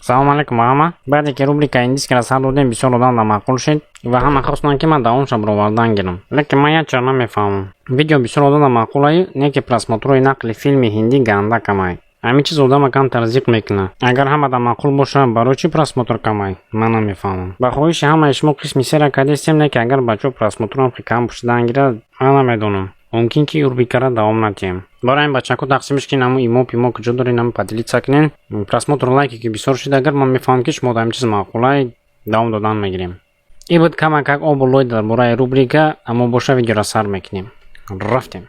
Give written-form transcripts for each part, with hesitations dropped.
Салом алейкум ҳама. Баъде ки рубрика индискара сар додем, бисёр одам намаъқул шид ва ҳама хостанд, ки ман давомша баровардан гирам. Лекин ман як чиро намефаҳмам. Видео бисёр одам намаъқулаю, не ки просмотрҳои нақли филми ҳиндӣ ганда камай. Ҳамин чиз одама камтар зиқ мекунад. Агар ҳамада маъқул боша, барои чӣ просмотр камай? Ман намефаҳмам. Ба хоҳиши ҳамаи шумо қисми сера кардистем, не ки агар бачаҳо просмотрам кам шудан гирад, ман намедонам. Мумкин ки рубрикара давом надиҳем. Барои ҳамин, бачако, тақсимш кунед, ҳамун имо пимо куҷо доред, ҳамун поделиться кунед. Просмотр, лайке ки бисёр шид, агар ман мефаҳмам, ки шумо ҳамин чиз маъқулай, давом додан мегирем. Ин буд камакак обу лой дар бораи рубрика, аммо боша видеоро сар мекунем. Рафтем.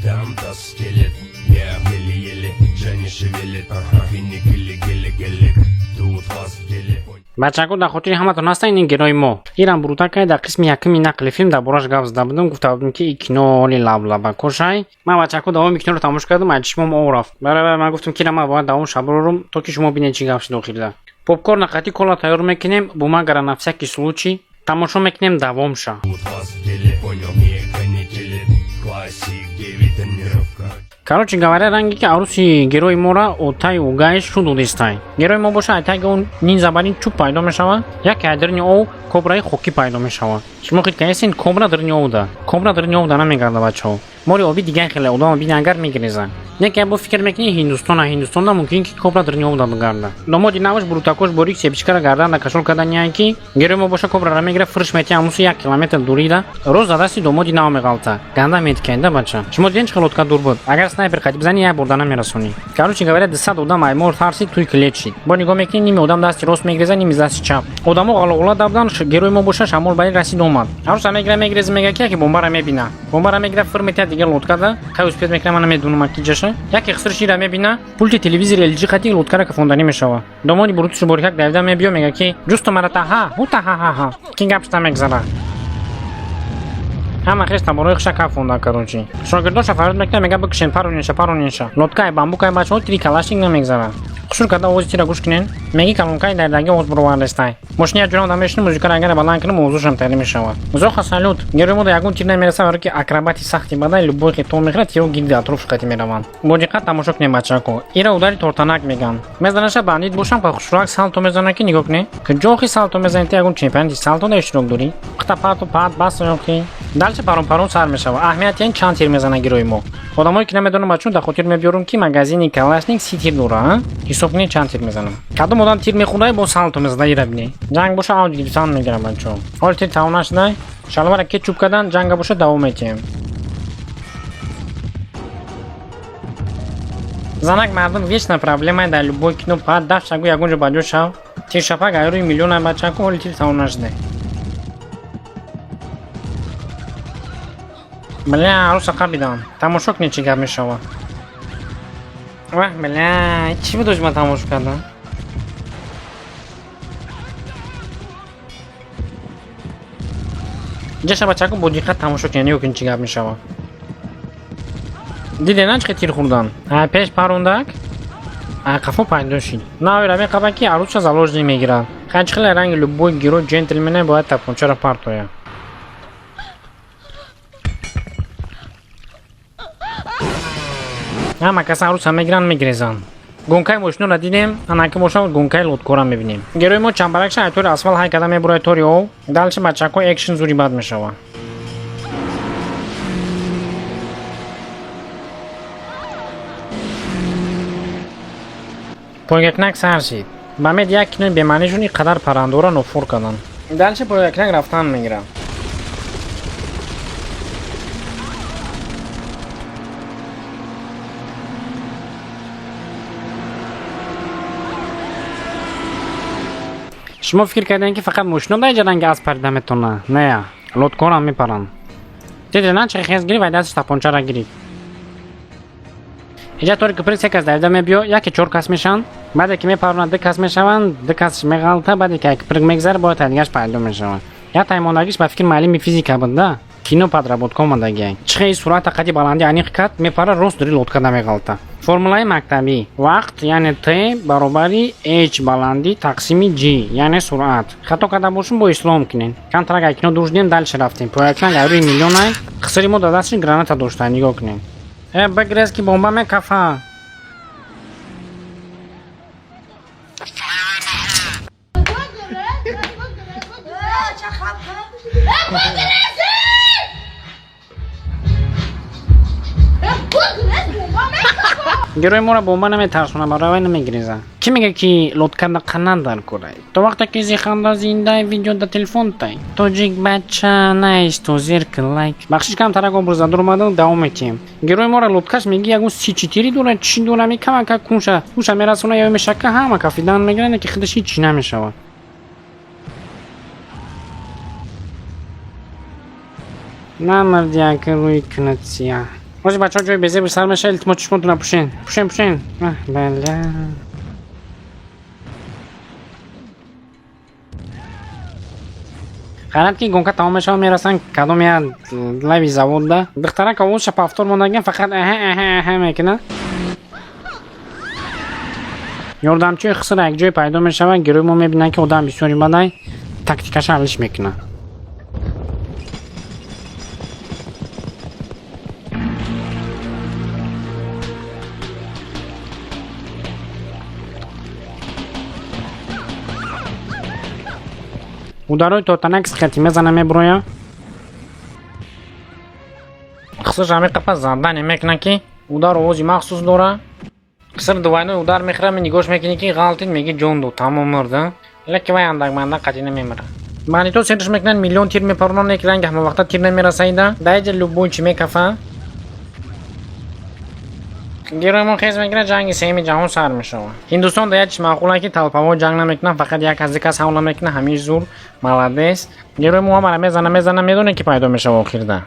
Там-то скелет, я еле-еле, Джанни шевелит, ага, финик или гелик-гелик, тут вас в деле. Бачако, дар хотири ҳаматон ҳастанд ин герои мо. Ирам бурутакай дар қисми якуми нақли филм дар бораш гап зада будам, гуфта будам, ки и кино оли лаблабакошай. Ман, бачако, давоми киноро тамошо кардам, аз чишмом об рафт. Барабар ман гуфтам, ки ман бояд давом шаброрум, то ки шумо бинед, чӣ гап шуд охирда. Попкорна қати кола тайёр мекунем, бумагара на всякий случай. Тамошо мекунем давомша. Тут вас в деле, понял, не канители, классик 9 тонировка. Короче говоря, ранге ки аруси герои мора отаи угаиш шу додистай. Герои мо боша, айтаги он нинза барин чӯб пайдо мешавад, яке айдарини ов кобраи хокӣ пайдо мешавад. Шумо хит каесин, кобра дарини овда. Кобра дарини овда намегарда, бачаҳо. Мори оби дигар хеле одама бини, агар мегиреза. Неке бо фикр мекунӣ, Ҳиндустона, Ҳиндустонда мумкин ки кобра дарини овда бигарда. Домоди наваш бурутакош борик себичкара гарданда кашол каданяй, ки герои мо боша, кобрара мегира, фурш метия амусу 1 километр дурида, роз за дасти домоди нав меғалта. Ганда метикайда, бача. Шумо диден, чӣ хел лодка дур буд. Агар снайпер қати бизани, як бурда намерасонӣ. Короче говоря, 200 одам аймор тарсид, туй клет шид. Бо нигоҳ мекунӣ, ними одам дасти рост мегиреза, ними дасти чап. Одамо ғалоғула дабдан, герои мо боша, шамол бари расид омад. Аруса мегира, мегиреза, мега, ки яке бомбара мебина. Бомбара мегира, фир метия дигар лодкада, кай успеть мекунам, ман намедонам ки ҷаша. Яке хиср шира мебина, пулти телевизори LG қати лодкара кафонданӣ мешава. Домоди бурутуш борикак давида мебиё, мега, ки ҷусто марата ҳа, ҳута ҳа ҳа ҳа. Ки гап шуда мегзара. Ҳама хеш таборои хуша кафонда, короче. Шогирдоша фарёд мекунад, мега, бикушен, паронеша, паронеша. Лодкаи бамбукаи, бачаҳо, тири калашник намегзара. Хушур карда овози тира гӯш кунен, меги калонкаи дардаги овоз буровардестай. Мошини як ҷурам дамешину, музикаро агар баланд кунем, овозушам тайёр мешавад. Зоха салют. Герои мо да ягон тир намереса, барои ки акробати сахти бадай, любой хито мехӯрад, тиро гирди атрофи қати мераванд. Бо диққат тамошо кунем, бачако. Ира удари тортанак меган. Мезанаша бандит бошам, ка хушрак салто мезана, ки нигоҳ кунед. Куҷо салто мезанед, ягон чемпионати салто да иштирок дорӣ? Қита пату пат бас ёки. Дальше парон парон сар мешава. Аҳамияти ин чанд тир мезана герои мо. Одамое ки намедонам, бачун дар хотир мебиёрам, ки магазини Калашник 30 тир дора, ҳисоб кунед, чанд тир мезанам. Кадом одам тир мехӯрдай, бо салто мезана, ира бинед. Ҷанг боша, авҷ гирифтан мегирам, бачо. Ҳоли тир тамом нашудай, шалвара кетчуп кардан, ҷанга боша, давом метиҳем. Занак мардум вечна проблемай дар любой кино, пад дафт шагу ягон ҷо ба ҷо шав. Тиршапак айрӯи миллионай, бачако, ҳоли тир тамом нашудай. Бля, аруса қабидам. Тамошо кунед, чӣ гап мешавад. Вах, бля, чӣ будош ман тамошо кардам? Ҷаша, бачако, бо диққат тамошо кунед, нигоҳ кунед, чӣ гап мешавад. Диде на, чӣ тир хӯрдан? Ай пеш парондак, ай қафо пайдо шид. Навера меқаба, ки аруса заложник мегирад. Хай, чӣ хеле ранги любой герой джентльмене бояд тапончаро партояд. Ҳама кас аруса мегиранд, мегирезанд. Гонкаи мошиноро дидем, анаки боша, гонкаи лодкора мебинем. Герои мо чамбаракша айтори асфалт ҳай карда мебурад тори ов. Дальше, бачако, экшн зури бад мешавад. Пойгакнак сар шид. Ба мед як кинои бемаънишон ин қадар паррандора нофур карданд. Дальше пойгакнак рафтан мегирад. Шумо фикр кардем, ки фақат мошино дар ҷаранги асп парида метавонад. Не, лодкорам мепаранд. Диде на, чӣ хез гирифт, ва дасташ тапончара гирифт. Иҷа тори киприк се кас давида мебиё, яке чор кас мешаванд. Баъде ки мепаронад, ду кас мешаванд, ду кас меғалта, баъде ки киприк мегзара, бояд тайдигаш пайдо мешавад. Як таймондагиш ба фикри муаллими физика буд да. Кино подработка омадагиай. Чӣ хел суръата қади баландӣ аниқ кард, мепара, рост дури лодка намеғалта. Формулаи мактабӣ: вақт, яъне т, баробари h баландӣ тақсими g, яъне суръат. Хато карда бошум, бо ислом кунед. Камтарак ай кино дур шудем, дальше рафтем. Поякнак айрӯи миллионай, қисри мо дар дасташ граната дошта, нигоҳ кунед. Э, бигрез, ки бомба мекафа. Герои моро бомба наметарсона, барои вай намегиреза. Кӣ мега, ки лодка да қанат дар курай? То вақте ки зиханда зиндаи, видео да телефонтай. Тоҷик бача наисто, зир кин лайк. Бахшиш, кам тарак образа дуромадан, давом метиҳем. Герои моро лодкаш меги ягон 34 дора, чӣ дора, ми камака кунша кунша мерасона ё мешака, ҳама кафидан мегиранд, ки худаш ҳеҷ чӣ намешавад. Намарди, ака рӯи кунад сия. Ҳози, бачаҳо, ҷои безеби сар меша. Илтимос, чишмотона пӯшен, пӯшен, пӯшен. Баля, хайрат, ки гонка тамом мешава, мерасанд кадом як лаби заводда. Духтарак овозша повтор мондаган, фақат аҳа, аҳа, аҳа мекунад. Ёрдамчии хисра як ҷое пайдо мешавад. Герои мо мебинад, ки одам бисёри бадай, тактикаша ҳаллиш мекунад. Ударои тотанак схати мезана, мебуроя. Хисрш ҳами қапа задане мекунад, ки удар овози махсус дора. Хиср двойной удар мехӯра. Ми нигоҳш мекунӣ, ки ғалтид, меги ҷон дод, тамом, мурда. Леки вай андак-мандак қатъи намемира. Бандито серш мекунанд, миллион тир мепаронанд, леки ранги ҳамавақта тир намерасаида. Даиҷа любой чӣ мекафа. Герои мо хез мегирад, ҷанги сеюми ҷаҳон сар мешавад. Ҳиндустон да як чиз маъқула, ки толпаҳо ҷанг намекунанд, фақат як аз кас ҳавла мекунад. Ҳамиш зур, молодец. Герои мо ҳамара мезана, мезана. Медонед, ки пайдо мешава охирда?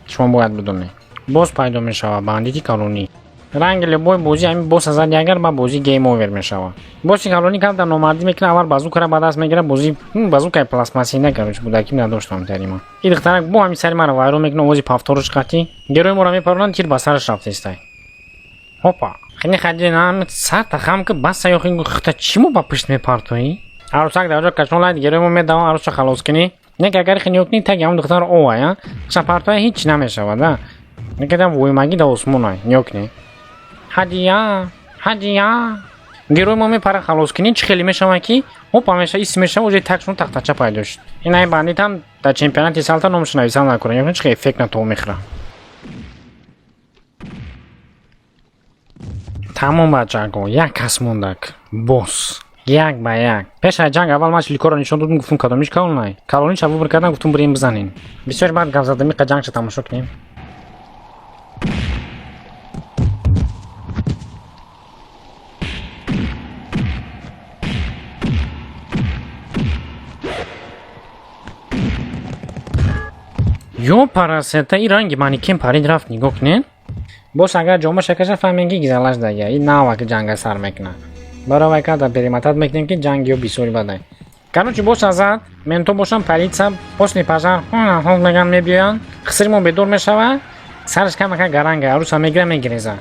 Шумо бояд бидонед, боз пайдо мешава бандити калонӣ. Ранги любой бозӣ ҳамин босса зади, агар ба бозӣ game over мешавад. Босси калонӣ камтар номардӣ мекунад, аввал базукара ба даст мегирад. Бозӣ базукаи пластмассина, короче, будаким надоштам тарима. И духтарак бо ҳамин сари маро вайрон мекунад, овози повторш қатӣ. Герои моро мепаронанд, тир ба сараш рафтестай. Ҳопа, хини хади нам сарта хам ки бас саёхи хта, чӣ мо ба пушт мепартоӣ? Арӯсак дар ҷо кашон лайд. Герои мо медавам арӯса халос кунӣ. Нек, агар хини кунӣ, таги ҳамон духтар овая шапартоя, ҳеҷ намешавад. А некадам воймагӣ да осмонай, нё кунӣ. Ҳадия, ҳадия. Герои мо мепара халос кунӣ, чӣ хеле мешавад, ки ҳопа меша, ис мешава, уже такшон тахтача пайдо шуд. Ин ай бандитам дар чемпионати салта номашо нависан накунад, чӣ хел эффект на то мехӯра. Тамом, бачако, як кас мондак, босс, як ба як. Пеш аз ҷанг аввал ман шликоро нишон додум, гуфтум, кадомиш калонай. Калониша выбор кардам, гуфтум, бирем бизанем. Бисёр баъд гап задам, иқа ҷангша тамошо кунем. Ё парасета, и ранги манекен парид рафт, нигоҳ кунед. Боз агар ҷома шакаша, фаҳмем, ки гизалаш дага. И навак ҷанга сар мекунад. Барои вай карда перемотать мекунем, ки ҷанг ё бисёри бадай. Короче, боз азад менто бошам, полиция, после пожар меган, мебиёянд. Хисри мо бедор мешава, сараш камака гаранга, арӯса мегира, мегиреза.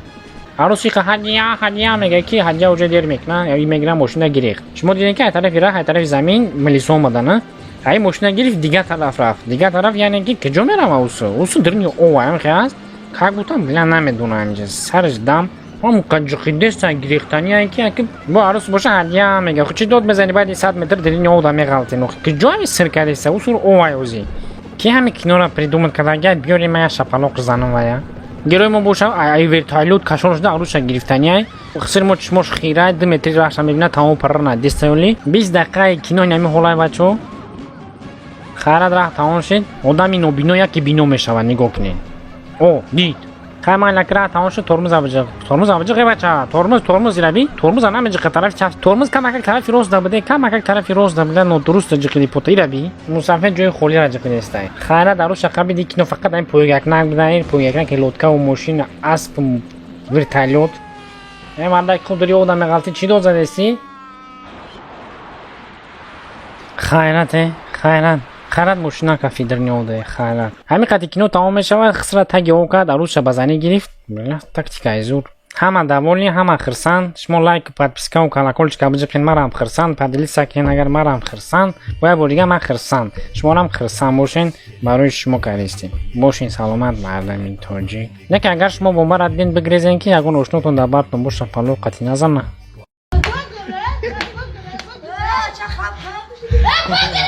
Арӯси қа ҳадия, ҳадия мега, ки ҳадия уже дер мекуна, и мегира, мошина гирехт. Шумо дидем, ки ай тарафи раҳ, ай тарафи замин милисо омадана. Ай мошина гирифт, дигар тараф рафт. Дигар тараф, яъне ки куҷо мерава усу? Усу дирни ова ҳам аст. Как будто бля намедонам, инҷа сараш дам ҳам қаҷиқидеста гирехтания, ки аки бо арӯс боша, ҳадия мега. Ху, чӣ дод мезани, баъди 100 метр дирни ова меғалтин. Куҷо ҳами сир кардеста? Усур овай ӯзи. Ки ҳами киноро придумать кардага, биёрем, я шапалоқ занам вая. Герои мо боша, ай вертолёт кашон шуда, арӯса гирифтания. Хисри мо чишмош хира, 2 метри раҳша мебинад, тамом парра надестаёли. 20 дақиқаи кино нами ҳолай, бачо. Хайрат, раҳ тамом шид. Одами нобино яке бино мешавад, нигоҳ кунед. О, дид. Хай, майлак, раҳ тамом шуд, тормоз абиҷиқ. Тормоз абиҷиқ, э бача, тормоз, тормоз ираби, тормоза намеҷиқа тарафи чап. Тормоз камакак тарафи рост да буде, камакак тарафи рост да буде, нодуруст ҷиқиди пота ираби. Мусафир ҷои холиро ҷиқидестай. Хайрат, арӯша қабиди, кино фақат ҳамин пойгакнак буда, ин пойгакнак, лодкаву мошин, асп, вертолёт. Э мардак, хуб дори одам меғалти, чӣ дод задестӣ? Хайрате, хайрат. Хайрат, мошина кафидр неоде, хайрат. Ҳамин қадри кино тамом мешавад, хисра таги об кард, арӯша ба занӣ гирифт. Тактикаи зур. Ҳама довольны, ҳама хирсанд. Шумо лайк, подпискаву колокольчика биҷиқин, марам хирсанд. Поделиться кунед, агар марам хирсанд. Бо як бор дига ман хирсанд. Шуморам хирсанд бошен, барои шумо кардистем. Бошен саломат, мардами тоҷик. Неки агар шумо бомбара диден, бигрезен, ки ягон ошнотон дар бартон боша, палу қатӣ назана. Bugün